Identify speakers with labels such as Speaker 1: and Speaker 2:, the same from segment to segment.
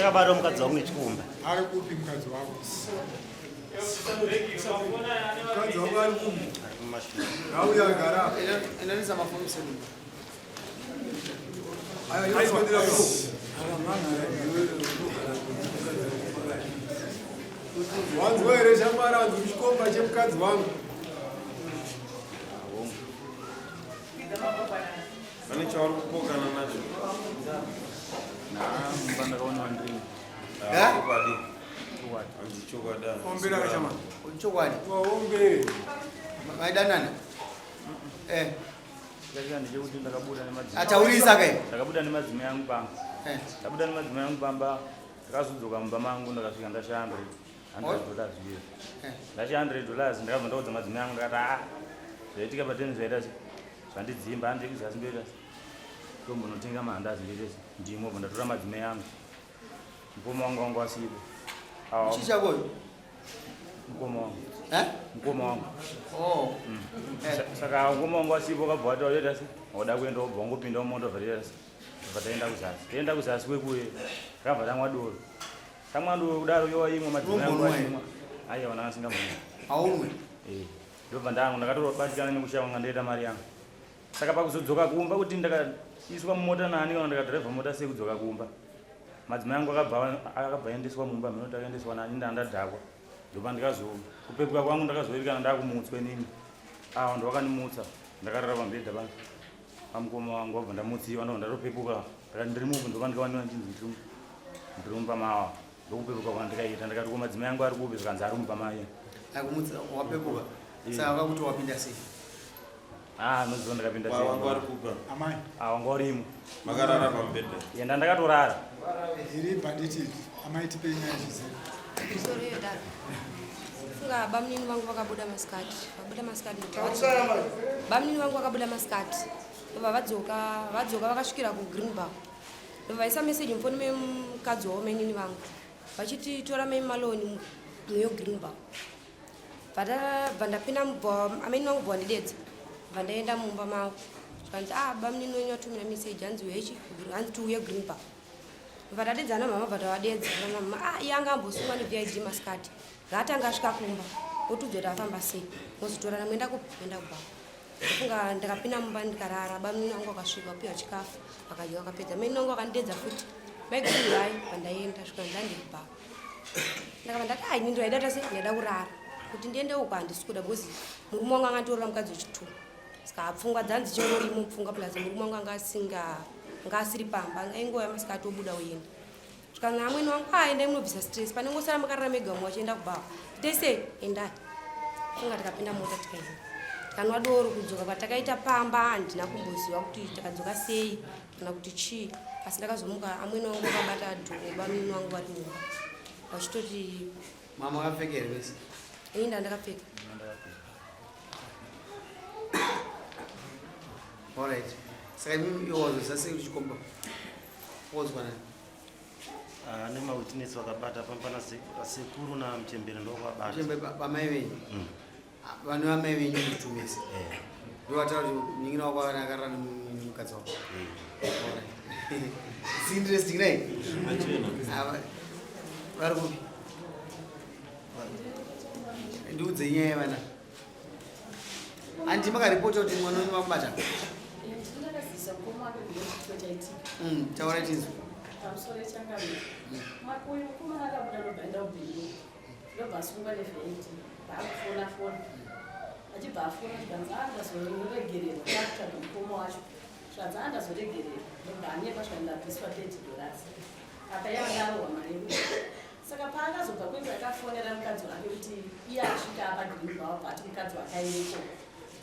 Speaker 1: Chakabata mukadzi wangu nechikomba.
Speaker 2: Ari kupi mukadzi wako? Mukadzi wako ari kupi?
Speaker 1: Ari kumashure.
Speaker 2: Ngauya agara apa.
Speaker 3: Endanisa mafomu sedu.
Speaker 2: Aiwa, aiwa. Wanzwa here shamwari hanzi chikomba chemukadzi wangu.
Speaker 4: Pane chauri kupokana nacho?
Speaker 5: Mumba ndakaona ndiri.
Speaker 3: Eh?
Speaker 4: Chokwadi. Hanzi chokwadi.
Speaker 2: Ombera kashamwari.
Speaker 3: Chokwadi.
Speaker 2: Waombere.
Speaker 3: Maidanana. Eh,
Speaker 5: Chakaita ndechekuti ndakabuda nemadzimai.
Speaker 3: ataurisa kai.
Speaker 5: Ndakabuda nemadzimai angu pamba.
Speaker 3: Eh.
Speaker 5: Ndabuda nemadzimai angu pamba. Ndakazodzoka mumba mangu ndakasvika ndashaya $100 zviya.
Speaker 3: Eh.
Speaker 5: Ndashaya $100 ndakabva ndaudza madzimai angu ndakati ah zvaitika pateni zvaita se zvandidzimba handei kuzasi ndoita se ndombonotenga mahandazi ndoita se ndimo bva ndatora madzimai angu. Mukoma wangu wangu asipo. Awa
Speaker 3: Chii chakoyo?
Speaker 5: mukoma wangu.
Speaker 3: Eh?
Speaker 5: Mukoma wangu.
Speaker 3: Oh. Eh.
Speaker 5: Saka mukoma wangu asipo akabva wati waita se wada kuenda wobva wangopinda mumota bva taita se bva taenda kuzasi. Taenda kuzasi kwekuye takabva tamwa doro. Tamwa doro kudaro yowa imwe madzimai angu
Speaker 3: Unombonwa
Speaker 5: achimwa. Aiwa ndanga asingambono.
Speaker 3: Haumwe.
Speaker 5: Eh. Ndobva ndangu ndakatobatikana nekushaya kwanga ndaita mari yangu. Saka pakuzodzoka kumba kuti ndakaiswa mumota nani kana ndakadhiraivha mota sei kudzoka kumba. Madzimai angu akabva aendeswa mumba mhino takaendeswa nani ndandadhakwa. Ndopa ndikazo kupepuka kwangu ndakazoerekana ndakumutswa inini. Awa ndo vakandimutsa ndakarara pamubhedha pa pamukoma wangu wabva ndamutsiwa ndobva ndatopepuka. Ndakati ndiri mupi ndopa ndikawanikwa ndichinzi ndiri mumba mawa. Ndokupepuka kwandikaita ndakati ko madzimai angu ari kupi zvikanzi ari mumba maye.
Speaker 3: Akumutsa wapepuka.
Speaker 5: Eh.
Speaker 3: Saka vakuti wapinda sei?
Speaker 5: Ah, noziva ndakapinda sei.
Speaker 4: Wangu ari kupa.
Speaker 2: Amai,
Speaker 5: Ah, wanga urimo.
Speaker 4: Makarara pamubhedha.
Speaker 5: Yenda ndakatorara.
Speaker 2: iri bhanditi amai tipei nyaya zvizere.
Speaker 6: Misoro iyo daro. Funga bamunini vangu vakabuda masikati. Vabuda masikati. ndobva vadzoka. Bamunini vangu vakabuda masikati. Ndobva vadzoka vakasvikira kuGreen Bar. Ndobva vaisa message mufoni memukadzi wavo mainini vangu. Vachiti tora mai Maloni muyo Green Bar. Bva ndapinda mubva amaini vangu bva vandidedza. Bva ndaenda mumba mavo. Zvikanzi ah bamunini wenyu vatumira message hanzi uyechi hanzi tiuye Green Bar. Vatadedza ana mama vatavadedza ana mama ah iye anga ambosungwa neVID masikati ngaatanga asvika kumba otiudza kuti afamba sei mozotorana moenda kupi moenda kubhawa. Ndafunga ndakapinda mumba ndikarara bamunini vangu vakasvika vapiwa chikafu vakadya vakapedza mainini vangu vakandidedza futi maiguru vai pandaenda svika ndandiri kubhawa. Ndakabva ndati ah ini ndaida tase ndaida kurara kuti ndiende uko handisi kuda because murume wangu anga anditorera mukadzi wechitwo. Saka pfungwa dzanzi chingorimo pfungwa plus murume wangu anga asinga anga asiri pamba aingouya masikati obuda oenda. Zvikanzi amwene wangu ah endai munobvisa stress panengosara makarara mega mumwe achienda kubhawa. Tese endai. Funga tikapinda mota tikaenda. Tikanwa doro kudzoka kwatakaita pamba handina kumboziva kuti takadzoka sei kana kuti chii asi ndakazomuka amwene wangu vakabata dhoo bamunini wangu vari mumba vachitoti
Speaker 3: Mama wakapfeka here vese?
Speaker 6: ini ndandakapfeka.
Speaker 3: Alright. Saka imimi iwe wazoziva sei kuti chikomba? Wazwa nani?
Speaker 1: Ah, nemawitness vakabata pamba nasekuru namuchembere ndovakabata.
Speaker 3: Chembe bamai venyu. Vanhu vamai venyu mutumese.
Speaker 1: Eh.
Speaker 3: Ndovataura kuti munin'ina wako akarara nemukadzi wako.
Speaker 1: Eh.
Speaker 3: Alright. It's interesting, right?
Speaker 4: Machena.
Speaker 3: Ava vari kupi? Ndiudze nyaya yevana. Andi makaripota kuti mwana wenyu vamubata?
Speaker 7: Ndakazivisa mukoma wake kuti chaitika.
Speaker 3: Taura tinzwe.
Speaker 7: Pamusoro echangamire. Uyu mukomana akabuda ndobva aenda kubhero. Ndobva asungwa neVID. Paakufona fona. Achibva afona zvikanzi ah ndazoregererwa kwakutsvaga mukoma wacho. Zvikanzi ah ndazoregererwa. Ndobva anyepa zvikanzi ndabviswa $30. Apa yanga arohwa mari yekuti. Saka paakazobva kuenda akafonera mukadzi wake kuti iye asvika apa Green Bar but mukadzi wake airiko.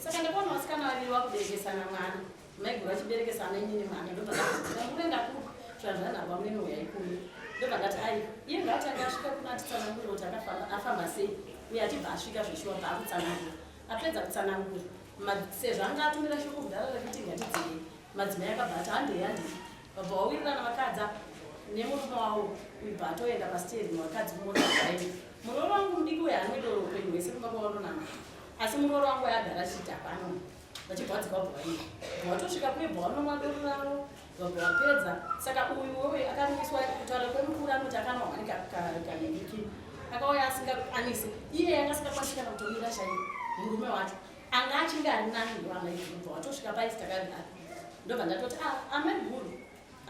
Speaker 7: Saka ndakaona vasikana vaviri vakuberekesana mwana. Maiguru achiberekesana inini mwana ndobva ndati ndakuenda kupi zvanzi anhamba munene uyai kuno. Ndobva ndati ai iye ngaatanga asvika kuno atitsanangurire kuti afamba sei uye achibva asvika zveshuwa bva akutsanangura. Apedza kutsanangura sezvo anga atumira shoko kudhara rekuti ngatidzei madzimai akabva ati handei handei. Vabva vawirirana vakadza nemurume wavo uyu bva atoenda pasiteri nevakadzi mumota dzaini. Muroora wangu mudiki uyu haanwi doro upenyu hwese kumba kwavanonama. Asi muroora wangu agara achiita pano vachibva vadzika vabva vaenda. Watosvika kuye bva vanomwa doro ravo, vabva vapedza. Saka uyu wewe akamiswa kutaura kwemukuru anoti akanwa wani kanhingiki. Akauya asingakwanisi. Iye yanga asingakwanisi kana kutomira chaiye murume wacho. Anga achinge ari nani ndoamaiguru bva watosvika paisi takagara. Ndobva ndatoti ah amaiguru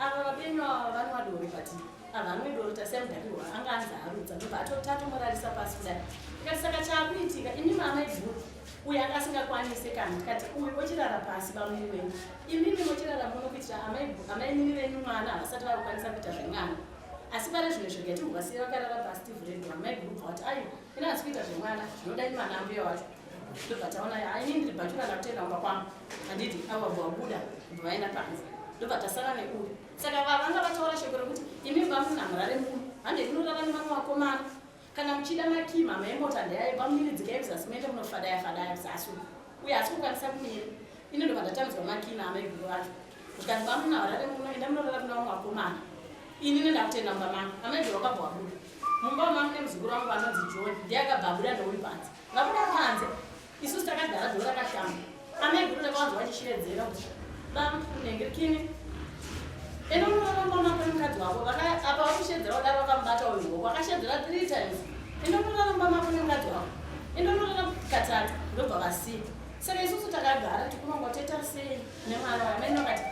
Speaker 7: ava vapenyu ava vanwa doro but havanwe doro tasiya mudhakirwa anga anzi arutsa ndobva tatomurarisa pasi kudai tikati saka chaakuitika imi maamaiguru uyu anga asingakwanise kana tikati uyu ochirara pasi bamuni wenyu imimi mochirara muno kuitira amainini venyu mwana havasati vakukwanisa kuita zvemwana asi pane zvimwe zvega timbovasiya vakarara pasi tivhure doro amaiguru bva vati ayo ina hasi kuita zvemwana zvinoda imi vana ambuya wacho ndobva taona ah, ini ndiri bhachura ndakutoenda kumba kwangu handiti avo vabva vabuda bva vaenda panze ndobva tasara neuyu saka vavanga vataura shoko rekuti imi bamuna murare muno handei munorara nevamwe vakomana kana muchida makii mama emota ndeyayo bamuniridzikai kuzasi muende munofadaya fadaya kuzasi uko uyo asi kukwanisa kumira ini ndobva ndatamidzwa makii naamaiguru vacho zvikanzi bamuna varare muno enda munorara kuna vamwe vakomana ini nendakutenda mumba mangu amaiguru vakabva vabuda mumba mangu nemuzukuru wangu anonzi john ndiye akabva abuda ndouyu panze Vabuda panze isusu takagara dhoo rakashama. Amai guru takawanzwa vachishevedzera kuti bamnengirikini ende unoramba mako nemukadzi wako apa vakushedzera kudaro vakamubata uyu ruoko akashedzera three times ende unoramba mako nemukadzi wako ende unorara katatu ndobva vasiya saka isusu takagara tikunongwa toita sei nemwana wayo amai vakati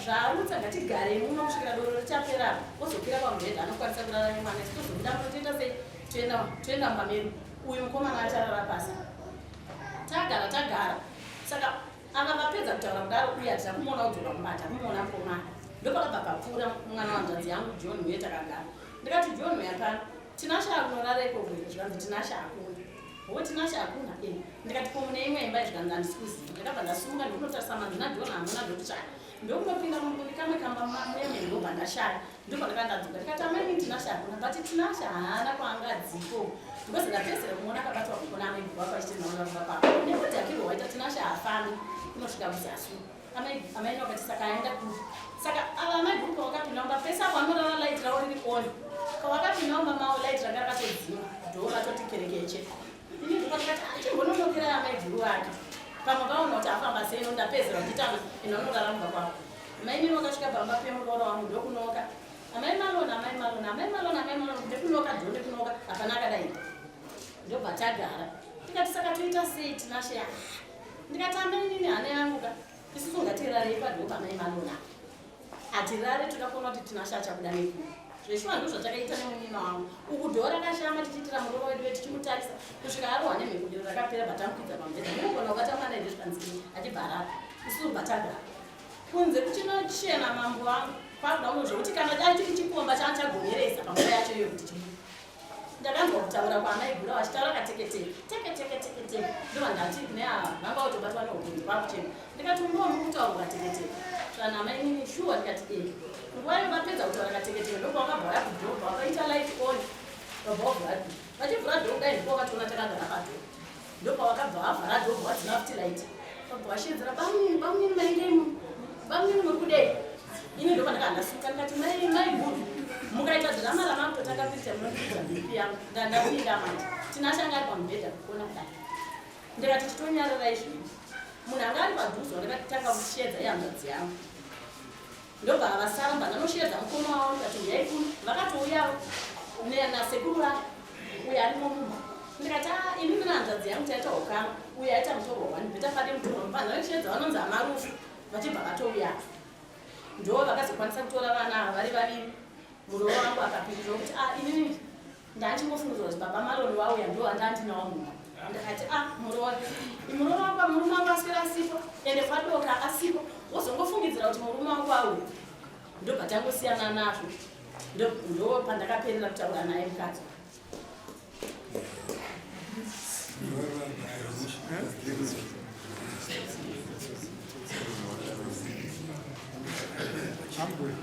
Speaker 7: zvaarutsa ngatigarei muno kusvikira doro richapera ozokwira pamubhedha anokwanisa kurara nemwana isu tozobuda muno toita sei toenda mumba medu uyu mukomana acharara pasi tagara tagara saka ava vapedza kutaura kudaro uye hatina kumuona kudzoka kumba hatakumuona mukomana ndopakabva papfuura mwana wanzvadzi yangu john uye takagara ndikati john uya pano tinashe akunorara ikoko here zvikanzi tinashe hakuna ho tinashe hakuna e ndikati ko mune imwe imba zvikanzi handisi kuziva ndakabva ndasumuka ndikunotarisa manzi najohn hamuna ndokutsvaka ndokunopinda mune kamwe kamba muye ndobva ndashaya ndopandakanga ndadzoka ndikati amai ini Tinashe hakuna but Tinashe haana kwaanga adziko because ndapedzisira kumuona akabatwa kukona amai baba vachiti naona baba pako nekuti akirwa waita Tinashe haafambi kunosvika kuzasi amai amai vakati saka aenda kupi saka ava amai guru pavakapinda mumba pese apo anorara light ravo riri on pavakapinda mumba mavo light ranga rakatodzima dhoo ratoti kerekeche ini ndikati achimbononokera amai guru vake pamwe vaona kuti afamba sei nondapedzera kuchitanga ino anorara mumba kwavo Mainini wakasvika pamba pemuroora wangu ndokunoka. Amai Malona, amai Malona, amai Malona, amai Malona, ndekunoka ndo ndekunoka, hapana akadai. Ndobva tagara. Tikati saka toita sei Tinashe? Ndikati amai nini hana yangu ka. Isusu ngatirarei padoo pamai Malona. Hatirare toda kuona kuti Tinashe achabuda nekupi. Zveshuwa ndozvatakaita nemunin'ina wangu. Uku dhoo rakashama tichiitira muroora wedu tichimutarisa kusvika arohwa nemhepo dero rakapera bvatamupidza pamubhedha. Munogona kubata mwana here zvikanzi achibva arara. Isusu bvatagara. Kunze kuchinochena mambo wangu kwakuda uno zvekuti kana dai chiri chikomba chaanchagomeresa panguva yacho iyo kuti chibude. Ndakanzwa kutaura kwaamaigura vachitaura kateketeke teke teke teke teke ndobva ndati kune ava vanga vatobatwa neupenyu kwakuchema ndikati unova muri kutaura kateketeke zvana amainini shuwa ndikati e nguva iyo vapedza kutaura kateketeke ndopavakabva vaya kudhobha vakaita light on vabva vavhura vachivhura dhoo kudai ndipo vakatoona takagara padhoo Ndopavakabva vavhara door vadzima futi light. Vabva vashedzera bamunini bamunini maendei bamunini muri kudei. Ini ndopandakanga ndasuka ndikati mai mai guru mukaita drama ramakutotanga kuita munondipinza BP yangu ndandapinda manje. Tinashe anga ari pamubhedha kukona kudai. Ndikati chitonyararai zvenyu. Munhu anga ari padhuze wandakatanga kushedza ihanzvadzi yangu. Ndobva vasaramba ndanoshedza mukoma wavo ndikati huyai kuno vakatouyawo nasekuru vake uyo arimo mumba ndikati ah, ini ndina hanzvadzi yangu taita ukama uyo aita mutorwa wani bheta pade mutorwa mupanza vachishedza vanonzi amarufu vachibva vatouya ndo vakazokwanisa kutora vana ava vari vaviri muroora wangu akapindura kuti ah, inini Ndachingofungidzwa kuti baba Maloni wauya ndo wandandinawo mumba. Ndakati ah muroora. Muroora wangu murume wangu aswera asipo ende kwadoka asipo wozongofungidzira kuti murume wangu auya. Ndobva tangosiyana nazvo. Ndo pandakaperera kutaura naye mukadzi.
Speaker 2: Ambuya.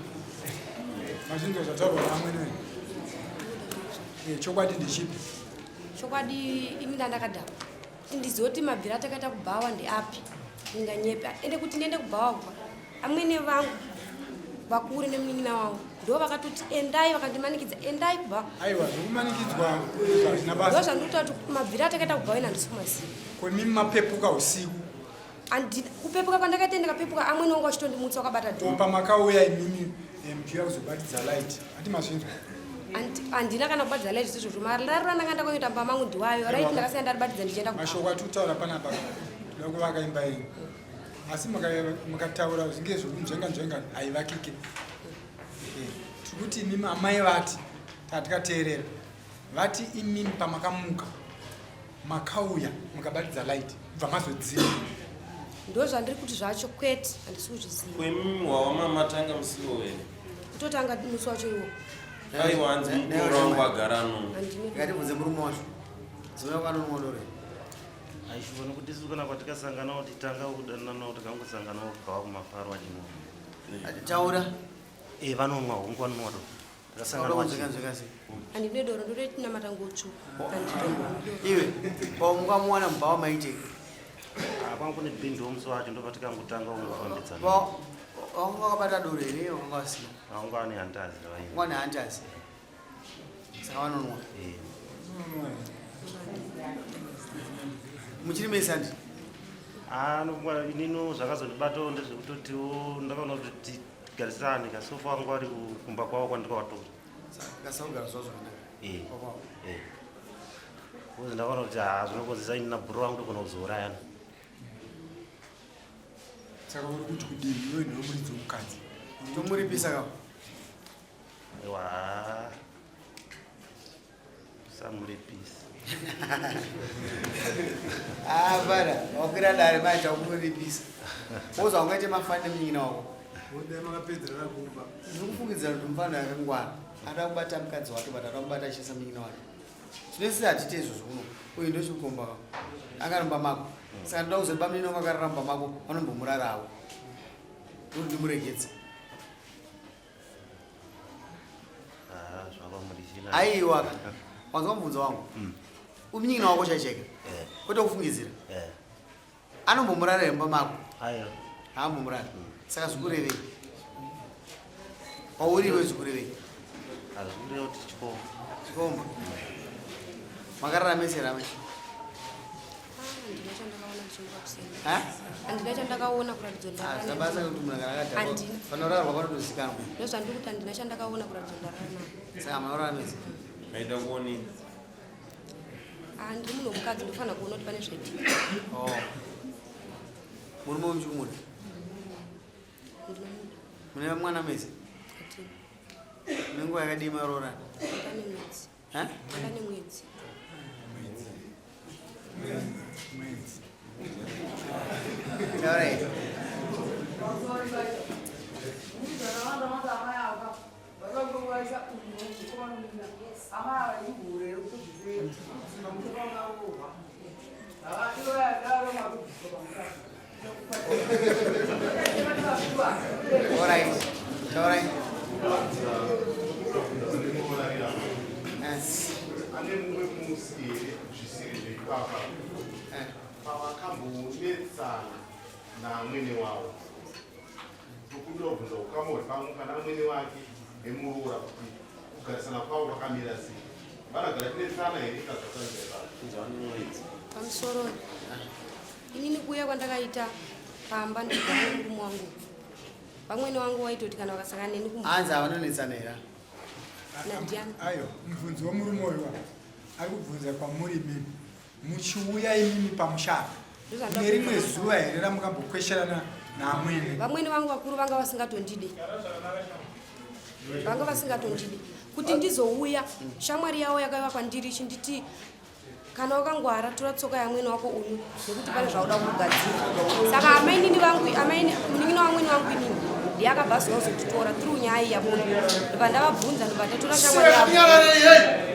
Speaker 2: Mazvinzwa zvataurwa naamwene. Eh, chokwadi ndechipi?
Speaker 6: Chokwadi ini ndandakadhakwa. Kuti ndizive kuti mabvira atakaita kubhawa ndeapi. Ndinganyepa. Ende kuti ndiende kubhawa kwa amwene vangu vakuru nemunin'ina wangu ndo vakatoti endai vakandimanikidza endai kubhawa.
Speaker 2: Aiwa zvekumanikidzwa hazvina basa.
Speaker 6: Ndo zvandikuta kuti mabvira atakaita kubhawa ina handisi kumaziva.
Speaker 2: Ko imimi mapepuka usiku.
Speaker 6: Kupepuka kwandakaita ndikapepuka amwene wangu achitondimutsa wakabata
Speaker 2: dhoo. Pamakauya imimi eh, muchiuya kuzobatidza light handi mazvinzwa?
Speaker 6: Handina kana kubatidza light izvozvo marariro andanga ndakanyoita mumba mangu ndiwayo right ndakasiya ndaribatidza ndichienda
Speaker 2: mashoko atitaura panapa toda kuvaka imba yenyu asi mukataura zvinge zvekunzvenga nzvenga haivakike eh, tiri kuti imimi amai vati tatikateerera vati imimi pamakamuka makauya mukabatidza light bva mazodzima
Speaker 6: ndo zvandiri kuti zvacho kwete handisi kuzviziva
Speaker 4: kwemimi wawa matanga musiwo here
Speaker 6: kutotanga musi wacho iwo
Speaker 4: aiwa hanzi mukuru wangu agara ano
Speaker 3: ngatibvunze murume wacho zona kwanonwa doro
Speaker 1: aishuva nokuti isu kana kwatikasanganawo titanga kudananawo tikangosanganawo kubva kumafaro achinwa
Speaker 3: taura
Speaker 1: e vanonwa hongu vanonwa doro
Speaker 6: Handine doro ndototinamata ngotsvuku.
Speaker 3: Iwe paumukamuwana mubhawa maitei?
Speaker 1: Ah, kwangu kune bhindu musi wacho ndopatikangotanga kungofambidzana.
Speaker 3: Wanga wakabata doro here wanga wasina?
Speaker 1: Wanga ane hantazi.
Speaker 3: Wanga ane hantazi. Saka vanonwa.
Speaker 1: Eh.
Speaker 3: Muchiri mese handi?
Speaker 1: Ah, inino zvakazondibatawo ndezvekutotiwo ndakaona kuti Garisani kasofa wangu ari kumba kwavo kwandikawatora.
Speaker 3: Kasogara zvavo zvakanaka.
Speaker 1: Eh. Eh. Kuzi ndakaona kuti ah zvinokonzesa ini nabhuru wangu ndogona kuzourayana.
Speaker 2: Saka uri kuti kudii iwe ndiwe muridzi womukadzi.
Speaker 3: Tomuripisa ka.
Speaker 1: Ewa. Samuripisa.
Speaker 3: Ah, bana, wakwira dare mai takumuripisa. Woza ungaite mafani nemunin'ina wako.
Speaker 2: Wodai makapedzerana kumba.
Speaker 3: Ndiri kufungidzira kuti mufana akangwara. Ada kubata mukadzi wake but ada kubata achishandisa munin'ina wake. Zvinosi hatiite izvozvo kuno. Uyu ndochikomba. Akaramba mako. Saka ndoda kuzoti bamunini wangu akaramba mako vanombomurarawo. Ndoti ndimuregedze.
Speaker 1: Ah,
Speaker 3: aiwa wanzwa mubvunzo wangu mm. umunyin'ina wako chaichaika
Speaker 1: eh.
Speaker 3: kwete kufungidzira
Speaker 1: eh.
Speaker 3: anombomurara here mumba mako haambomurara mm. saka zvikurevei kwauri iwe zvikurevei chikomba makarara mese here amai
Speaker 6: handina chandakaona kuratidza
Speaker 3: hazvina basa kuti munhu kana akadhakwa panorarwa panotozikanwa
Speaker 6: ndozvandiri kuti handina chandakaona kuratidza ndarara nayo
Speaker 3: saka manorara mese
Speaker 4: maida kuonei
Speaker 6: ah, ndiri munhu womukadzi ndofanira kuona kuti pane zvaitika
Speaker 3: oh. murume wemuchikumuda mune mwana mese nenguva yakadii maroorana
Speaker 6: Pane mwedzi.
Speaker 2: Mwedzi.
Speaker 3: Taurai. All right. All right.
Speaker 8: Ane mumwe musi here zvisiri zveipapa
Speaker 3: eh.
Speaker 8: pavakambonetsana naamwene wavo tokumbira kubvunza ukama huri pamwe pana amwene wake nemuroora kuti kugarisana kwavo kwakamira sei vanagara chinetsana here kazvatangira ipapo
Speaker 6: pamusoro inini kuuya kwandakaita pamba ndigara nemurume wangu vamwene wangu waitoti kana vakasangana neni
Speaker 3: hanzi havanonetsana here
Speaker 6: nadiana
Speaker 2: ayo mubvunzo wemurume uyu ari kubvunza kwamuri imimi muchiuya imimi pamusha apa nerimwe zuva here ramukambokwesherana naamwene
Speaker 6: vamwene vangu vakuru vanga vasingatondide vanga vasingatondide kuti ndizouya shamwari yavo yakaiva kwandiri ichinditi kana wakangwara tora tsoka yamwene wako uyu nekuti pane zvauda kugadzira saka amainini vangu amaini munin'ina wamwene wangu inini ndiye akabva zuva kuzotitora through nyaya iyi yabona ndobva ndavabvunza ndobva tatora shamwari yavo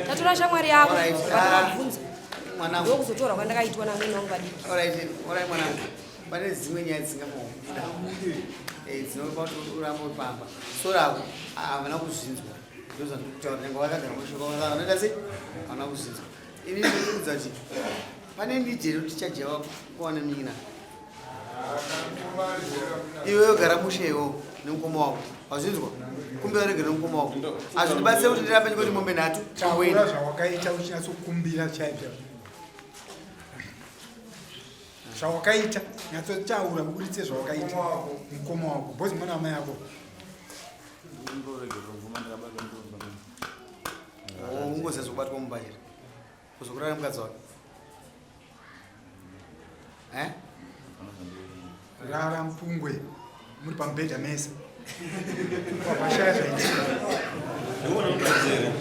Speaker 6: tatora shamwari yavo ndobva tavabvunza ndokuzotorwa kwandakaitwa namwene wangu vadiki
Speaker 3: mwanangu pane dzimwe nyaya dzisingamobuda eh, dzinopa kuti uramba uri pamba sorako havana kuzvinzwa ndozvandiri kutaura nyange vakagara mashoko vanoita sei havana kuzvinzwa ini ndinokuudza kuti pane ndijeri kuti chajewa kuwana munin'ina iwe gara mushe iwo nemukoma wako wazvinzwa kumbe varegere nemukoma wako hazvindibatsire kuti ndirambe ndikoti mombe nhatu
Speaker 2: taura zvawakaita uchinyatsokumbira chaizvo. Zvawakaita nyatsotaura uburitse zvawakaita mukoma wako bhozi mwana wamai ako.
Speaker 3: Ungoziva zvekubatwa mumba here? Kuzokurara mukadzi wake. Eh?
Speaker 2: Rara mpungwe muri pamubhedha mese. Wapashaya zvaitika.
Speaker 4: Ndiwona mukadzi here?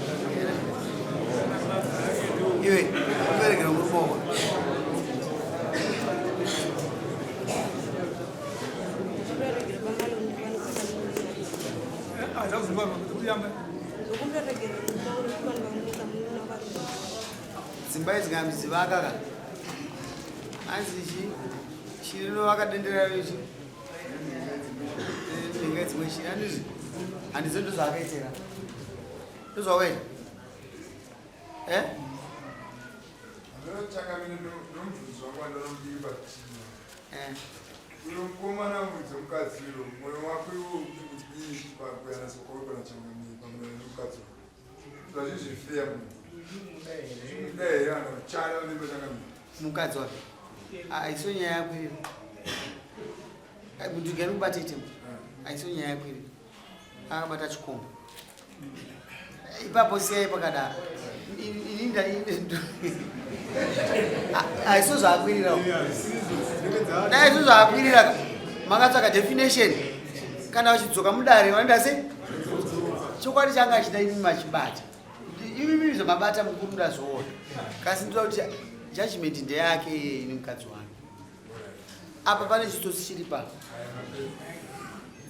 Speaker 3: Iwe, uberekera murume wako. Dzimba idzi kana muchivaka ka hanzi chi shiri inovaka dendera rayo chi ndinga dzimwe shiri handizvi handizo ndozvaakaitira ndozvawena eh Eh.
Speaker 9: Uyo mukomana mudzi wemukadzi uyo mwoyo wako iwo kuti kudii pakuyanasa kwako kana changamire pamweya nemukadzi wako zvazvizvifeya munhu zvimuda here kana kuchara unenge changamire
Speaker 3: mukadzi wake haiso nyaya yako iyo munhu kubata itemo haiso nyaya yako iyo akabata chikomba ipapo siyai pakadaro haiso zvaakwirira dai iso zvaakwirira makatsvaka definition kana vachidzoka mudare vanoita sei chokwadi changa achida imi machibata imimi zvamabata mukuru ndazviona kasi ndoda kuti judgment ndeyake iye ini mukadzi wangu apa pane chitsotsi chiri pa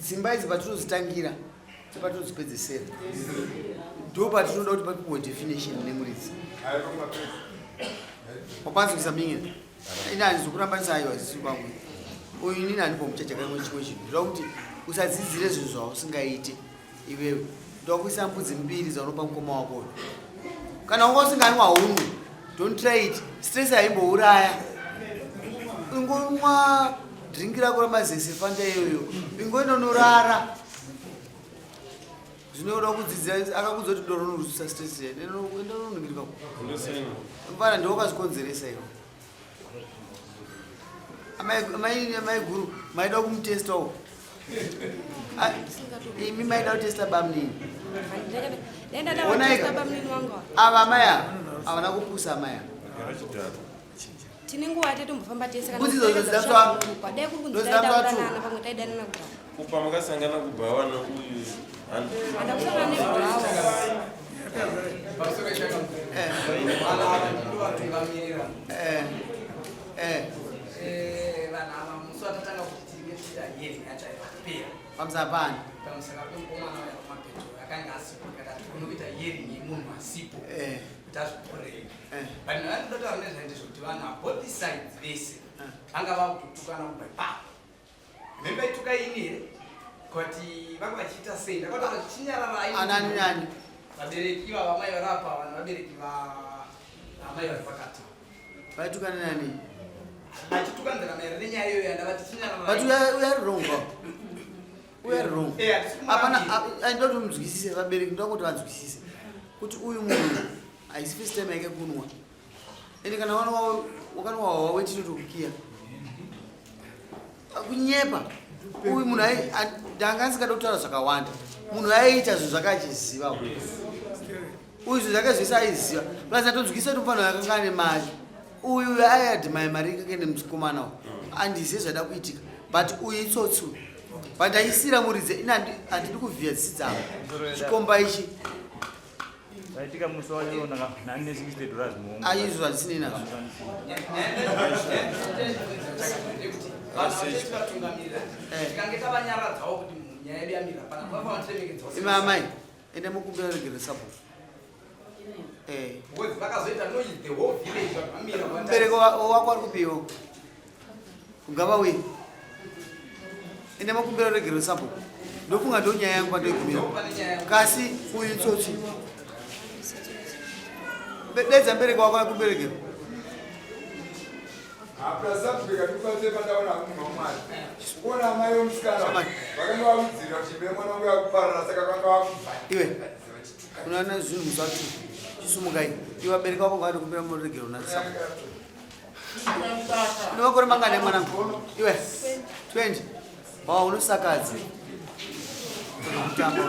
Speaker 3: dzimba idzi patinodzitangira patinodzipedzesera ndo patinoda kuti papiwe definition nemuridzi wapanzwisa mingi ini handizokurambanisa aiwa zisi kwangu uyu inini handimbomuchaja kamwe chimwe chinhu ndoda kuti usadzidzire zvinhu zvausingaite iwewe ndoda kuisa mbudzi mbiri dzaunopa mukoma wako uyu kana wanga usinganwa haunwe don't try it stress haimbouraya ingonwa dringi rako ramazese fanta iyoyo ingoenda unorara zvinoda kudzidzira akakudza kuti doro unorutsa stress enda unoningirika mfana ndiwo wakazvikonzeresa iwe Amai guru maida kumutesta uko. Imi maida kutesta bamnini. Onaika. Ava amai ava havana kupusa amai ava.
Speaker 6: Tine nguva yatatombofamba tese kana
Speaker 3: Mbudzi idzodzo dzinoda
Speaker 6: kupa. Dai kuri kunzi
Speaker 3: ndodzida
Speaker 6: taida
Speaker 3: kutsva.
Speaker 6: kudanana pamwe taidanana kudhara.
Speaker 4: Kupa makasangana kubhawa neuyu
Speaker 6: Handa kusangana nebhawa.
Speaker 10: Vanhu ava musi watatanga kuti tinge tichiita yeri yacho aivapera
Speaker 3: Pamusana pani?
Speaker 10: Pamusana pemukomana uya wamapeto akanga asipo tikati hatigoni kuita yeri yemunhu asipo kuti azviporere. But ndinoda kutaura nezvaende zvekuti vanhu ava both sides vese vanga vakutotukana kubva ipapo. Maybe vaituka ini here? Kuti vanga vachiita sei? Ndakataura chinyararai.
Speaker 3: Anani nani?
Speaker 10: Vabereki ivava mai vari apa vanhu vabereki va amai vari pakati.
Speaker 3: Vaitukana nani?
Speaker 10: Vachitukanzira maererano nenyaya iyoyo yandavati chinyararai.
Speaker 3: But we are, we are wrong. Bro. We are wrong.
Speaker 10: Eh, hatisi
Speaker 3: Hapana,
Speaker 10: kumurambira.
Speaker 3: andinoda kuti munzwisise vabereki ndoda kuti vanzwisise kuti uyu munhu haisi first time yake kunwa. Ende kana wakanwa wawa wetinotokukiya. Kunyepa. Uyu munhu ndanga asingada kutaura zvakawanda. Munhu aiita zvinhu zvake achiziva. Uyu zvinhu zvake zvese aiziva. Plus atonzwisa kuti mufana akanga ane mari. Uyu aiadmire mari yake nemukomana uyu. Andizive zvaida kuitika. But uyu itsotsi uyu. But ndaisira muridzi ini handidi kuvhiya dzisi dzavo. Chikomba ichi.
Speaker 5: Zvaitika musi wacho ndane 60 dollars muhomwe.
Speaker 3: Ah, izvo hazvisinei nazvo.
Speaker 10: Tikange tavanyaradzawo kuti nyaya yedu yamira pana vanofanira kutiremekedzawo.
Speaker 3: Imi amai, ende mukumbira regere sabhuku. Eh.
Speaker 10: Because vakazoita noise the whole village vanhu vamira.
Speaker 3: Mubereko wako ari kupiwo. Ungava uye. Ende mukumbira regere sabhuku. Ndofunga ndo nyaya yangu pandoigumira. Kasi uyu tsotsi. Dedza mubereko wako akuberekera.
Speaker 9: Hapana sabhuku ikatibatsira pandaona munhu wamwari. Kuona amai vemusikana vakanga vakudzirira kuti imba yemwana wangu yakuparara saka vanga vakubva.
Speaker 3: Iwe unoona zvinhu musati chisumukai. Iwe vabereki vako ngavade kumbira muregero na sabhuku. Une makore mangani mwanangu? Iwe 20. Wa unosakadzi. Kutamba.